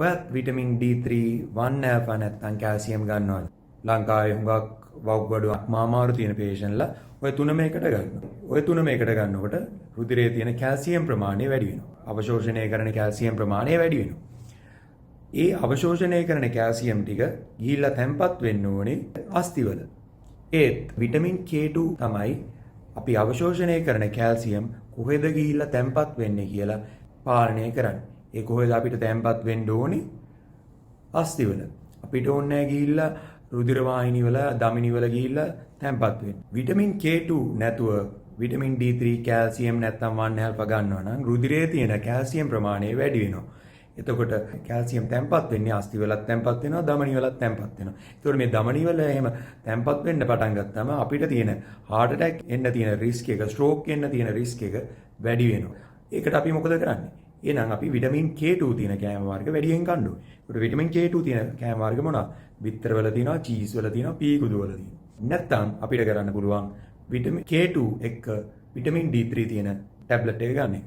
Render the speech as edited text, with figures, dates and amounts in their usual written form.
ඔයත් vitamin D3 1 alpha නැත්නම් calcium ගන්නවද? ලංකාවේ හුඟක් වකුගඩු අමාරු තියෙන පේෂන්ට්ලා ඔය තුනම එකට ගන්නවා. ඔය තුනම එකට ගන්නකොට රුධිරයේ තියෙන කැල්සියම් ප්‍රමාණය වැඩි වෙනවා. අවශෝෂණය කරන කැල්සියම් ප්‍රමාණය වැඩි වෙනවා. ඒ අවශෝෂණය කරන කැල්සියම් ටික ගිහිල්ලා තැම්පත් වෙන්න ඕනේ අස්ථිවල. ඒත් විටමින් K2 තමයි අපි අවශෝෂණය කරන කැල්සියම් කොහෙද ගිහිල්ලා තැම්පත් වෙන්නේ කියලා පාලනය කරන්නේ. ඒ කොහෙද අපිට තැම්පත් වෙන්න ඕනේ? අස්ථිවල. අපිට ඕනේ නෑ ගිහිල්ලා රුධිර වාහිනී වල, ධමනි වල ගිහිල්ලා තැම්පත් වෙන්න. විටමින් K2 නැතුව විටමින් D3 calcium නැත්නම් 1 ඇල්ෆා ගන්නවා නම් රුධිරයේ තියෙන කැල්සියම් ප්‍රමාණය වැඩි වෙනවා. එතකොට කැල්සියම් තැම්පත් වෙන්නේ අස්ථි වලත් තැම්පත් වෙනවා, ධමනි වලත් තැම්පත් වෙනවා. එතකොට මේ ධමනි වල එහෙම තැම්පත් වෙන්න පටන් ගත්තාම අපිට තියෙන හાર્ට් ඇටැක් එන්න තියෙන රිස්ක් එක, ස්ට්‍රෝක් එන්න තියෙන රිස්ක් එක වැඩි වෙනවා. ඒකට අපි මොකද කරන්නේ? එහෙනම් අපි විටමින් K2 තියෙන කෑම වර්ග වැඩියෙන් කන්න ඕනේ. ඒකට විටමින් K2 තියෙන කෑම වර්ග මොනවද? බිත්තර වල තියෙනවා, චීස් වල තියෙනවා, පී කුඩු වල තියෙනවා. නැත්තම් අපිට කරන්න පුළුවන් විටමින් K2 එක්ක විටමින් D3 තියෙන ටැබ්ලට් එක ගන්න එක.